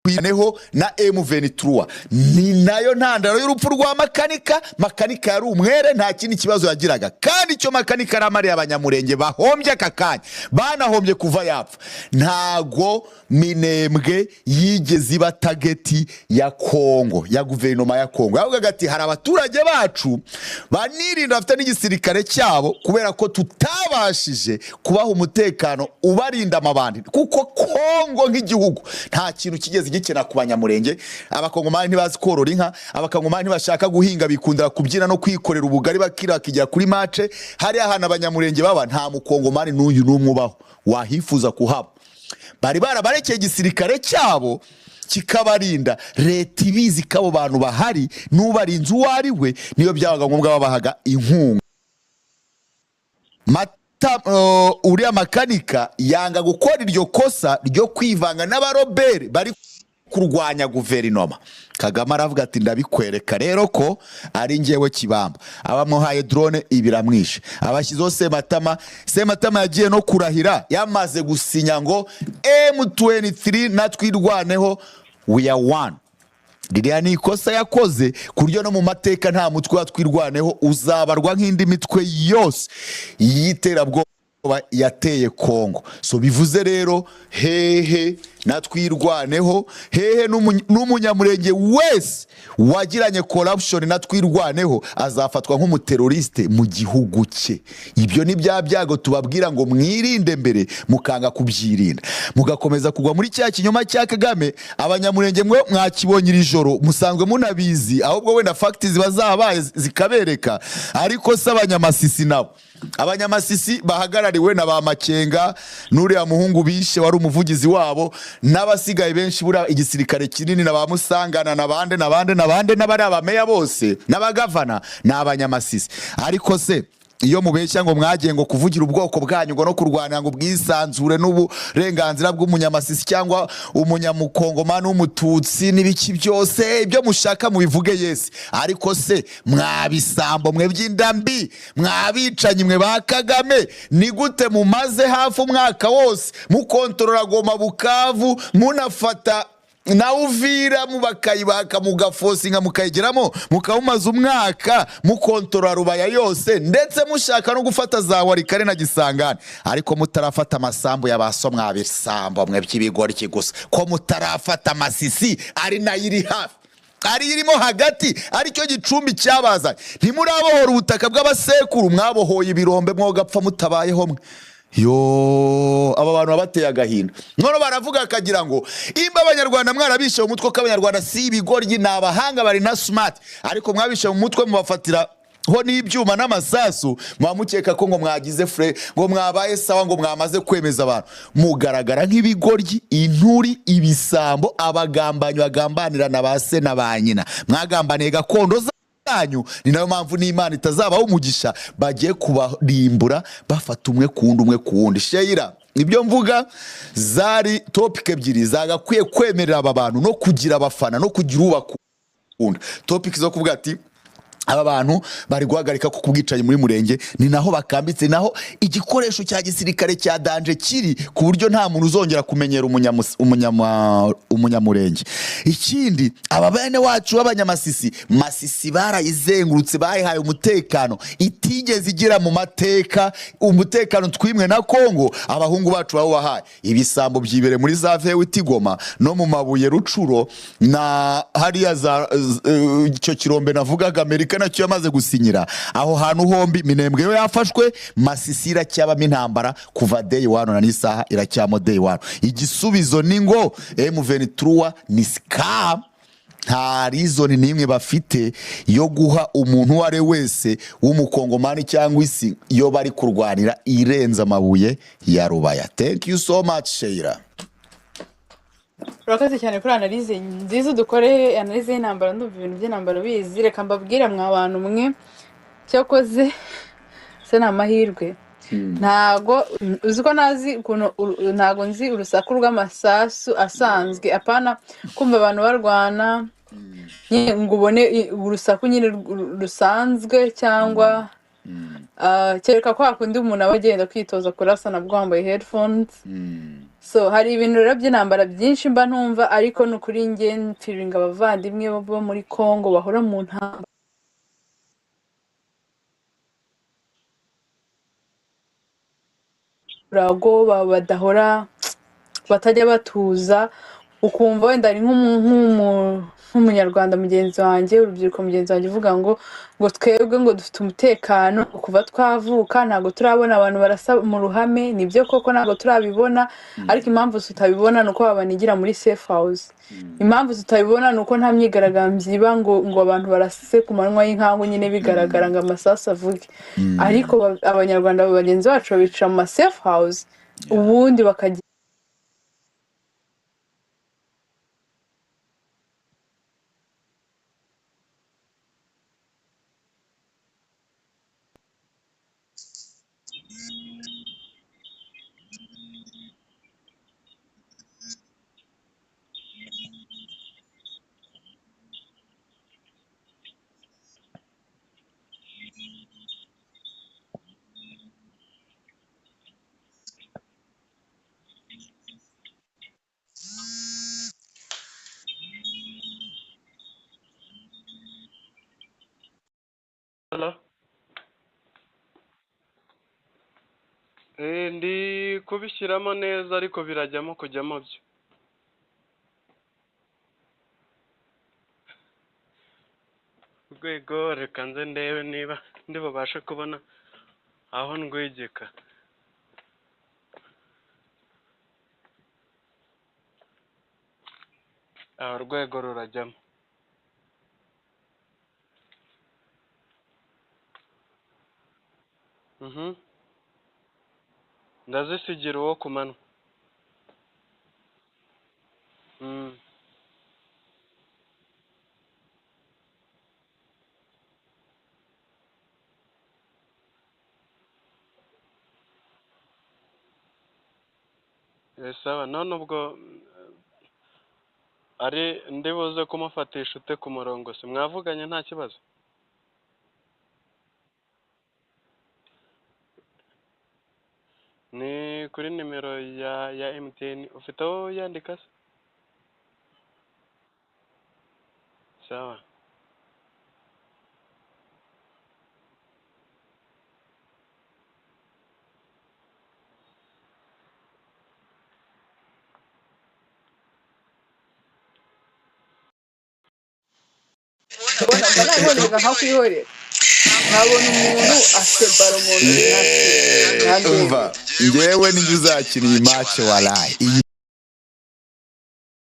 Twirwaneho na M23 ni nayo ntandaro y'urupfu rwa Makanika. Makanika yari umwere, nta kindi kibazo yagiraga. Kandi icyo Makanika yaramariye abanyamurenge bahombye aka kanya, banahombye kuva yapfa, ntago Minembwe yigeze iba target ya Kongo, ya guverinoma ya Kongo. Yavugaga ati: "Hari abaturage bacu banirinda, bafite n'igisirikare cyabo, kubera ko tutabashije kubaha umutekano ubarinda amabandi." Kuko Kongo nk'igihugu nta kintu kigeze gikena ku banyamurenge. Abakongomani ntibazi korora inka, abakongomani ntibashaka guhinga, bikundira kubyina no kwikorera ubugari, bakira bakijya kuri match. Hariya ahantu abanyamurenge baba, nta mukongomani n'uyu n'umwe ubaho wahifuza kuhaba. Bari barabarekeye igisirikare cyabo kikabarinda, leta ibizi ko abo bantu bahari n'ubarinze uwo ari we. Niyo byabaga ngombwa babahaga inkunga. Mata uriya Makanika yanga gukora iryo kosa ryo kwivanga n'abaroberi bari kurwanya guverinoma. Kagame aravuga ati: "Ndabikwereka rero ko ari njyewe kibamba." Abamuhaye drone ibiramwishe, abashyizeho Sematama. Sematama yagiye no kurahira yamaze gusinya ngo M23 na Twirwaneho, we are one. Ririya ni ikosa yakoze, ku buryo no mu mateka nta mutwe wa Twirwaneho uzabarwa nk'indi mitwe yose y'iterabwoba yateye Kongo. So bivuze rero, hehe na Twirwaneho, hehe n'umunyamurenge wese wagiranye corruption na Twirwaneho, azafatwa nk'umuteroriste mu gihugu cye. Ibyo ni bya byago tubabwira ngo mwirinde mbere, mukanga kubyirinda, mugakomeza kugwa muri cya kinyoma cya Kagame. Abanyamurenge mwe mwakibonye iri joro, musanzwe munabizi, ahubwo wenda facts ziba zabaye zikabereka. Ariko se abanyamasisi nabo, abanyamasisi bahagarariwe na ba Makenga n'uriya muhungu bishe wari umuvugizi wabo n'abasigaye benshi, buriya igisirikare kinini na ba Musangana na bande na bande na bande n'abari abameya bose n'abagavana ni abanyamasisi. Ariko se iyo mubeshya ngo mwagiye ngo kuvugira ubwoko bwanyu, ngo no kurwanira ngo ubwisanzure n'uburenganzira bw'umunyamasisi cyangwa umunyamukongomani w'umututsi n'ibiki byose, ibyo mushaka mubivuge, yes. Ariko se mwabisambo mwe by'inda mbi, mwabicanyi mwe ba Kagame, ni gute mumaze hafi umwaka wose mukontorora Goma, Bukavu, munafata na Uvira, mubakayibaka, mugafosinga, mukayigeramo, mukaba mumaze umwaka mukontorora Rubaya yose, ndetse mushaka no gufata za Walikale na Gisangani, ariko mutarafata amasambu ya ba so? Mwabisambo mwe by'ibigoryi gusa, ko mutarafata Amasisi, ari nayo iri hafi, ari irimo hagati, aricyo gicumbi cyabazanye? Ntimurabohora ubutaka bw'abasekuru, mwabohoye ibirombe. Mwogapfa mutabayeho mwe. Yo, aba bantu baba bateye agahinda. None baravuga akagira ngo imba abanyarwanda mwarabishe mu mutwe ko abanyarwanda si ibigoryi, ni abahanga, bari na smart, ariko mwabishe mu mutwe mubafatira ho n'ibyuma n'amasasu, muba mukeka ko ngo mwagize fure, ngo mwabaye sawa, ngo mwamaze kwemeza abantu. Mugaragara nk'ibigoryi, inturi, ibisambo, abagambanyi bagambanira na ba se na ba nyina. Mwagambaniye gakondo zanyu. Ni nayo mpamvu n'Imana itazabaho umugisha, bagiye kubarimbura bafata umwe ku wundi, umwe ku wundi. Sheira, ibyo mvuga zari topic ebyiri zagakwiye kwemerera aba bantu no kugira abafana no kugira ubakunda. Topic zo kuvuga ati aba bantu bari guhagarika ko kubwicanyi muri Murenge, ni naho bakambitse, naho igikoresho cya gisirikare cya danger kiri, ku buryo nta muntu uzongera kumenyera umunyamurenge. Ikindi, aba bene wacu b'abanyamasisi, Masisi barayizengurutse, bayihaye umutekano itigeze igira mu mateka, umutekano twimwe na Kongo. Abahungu bacu bawubahaye, ibisambo byibere muri za vewiti Goma no mu mabuye Rucuro na hariya za icyo kirombe navugaga Amerika nacyo yamaze gusinyira aho hantu hombi. Minembwe yo yafashwe, Masisi iracyabamo intambara kuva day one, na n'isaha iracyamo day one. Igisubizo ni ngo M23 ni scam, nta reason n'imwe bafite yo guha umuntu uwo ari we wese w'umukongomani cyangwa isi iyo bari kurwanira irenze amabuye ya Rubaya. Thank you so much, Sheila. Urakoze cyane kuri analyse nziza dukoreye, analyse y'intambara. Ndumva ibintu by'intambara ubizi. Reka mbabwire mwa bantu mwe, cyakoze se ni amahirwe, ntago uzi ko ntazi ukuntu ntago nzi urusaku rw'amasasu asanzwe, apana kumva abantu barwana nyine ngo ubone urusaku nyine rusanzwe cyangwa kereka kwa kundi umuntu aba agenda kwitoza kurasa nabwo wambaye headphones. So hari ibintu rero by'intambara byinshi mba ntumva, ariko ni ukuri njye mfiringa abavandimwe bo muri Congo bahora mu ntambara, badahora batajya batuza, ukumva wenda ari nk'umunyarwanda mugenzi wanjye, urubyiruko mugenzi wanjye uvuga ngo twebwe ngo dufite umutekano kuva twavuka, ntabwo turabona abantu barasa mu ruhame. Nibyo koko ntabwo turabibona, ariko impamvu tutabibona ni uko babanigira muri safe house. Impamvu tutabibona ni uko nta myigaragambyo iba ngo abantu barase ku manywa y'inkangu nyine bigaragara ngo amasasu avuge. Ariko abanyarwanda bagenzi bacu babica mu ma safe house, ubundi bakajya Hello. Ndi kubishyiramo neza ariko birajyamo kujyamo byo. Urwego reka nze ndebe niba ndi bubashe kubona aho ndwegeka. Urwego rurajyamo. Ndazisigira uwo ku manywa. Sawa, none ubwo ari ndi buze kumufatisha ute ku murongo se mwavuganye nta kibazo? Ni kuri nimero ya MTN ufite aho yandika se? Sawa. Mba nabiboneraga nka kwihorera, nkabona umuntu afite baro mu ntoki, Umva, nta njyewe nijye uzakina iyi match, warayi iyi.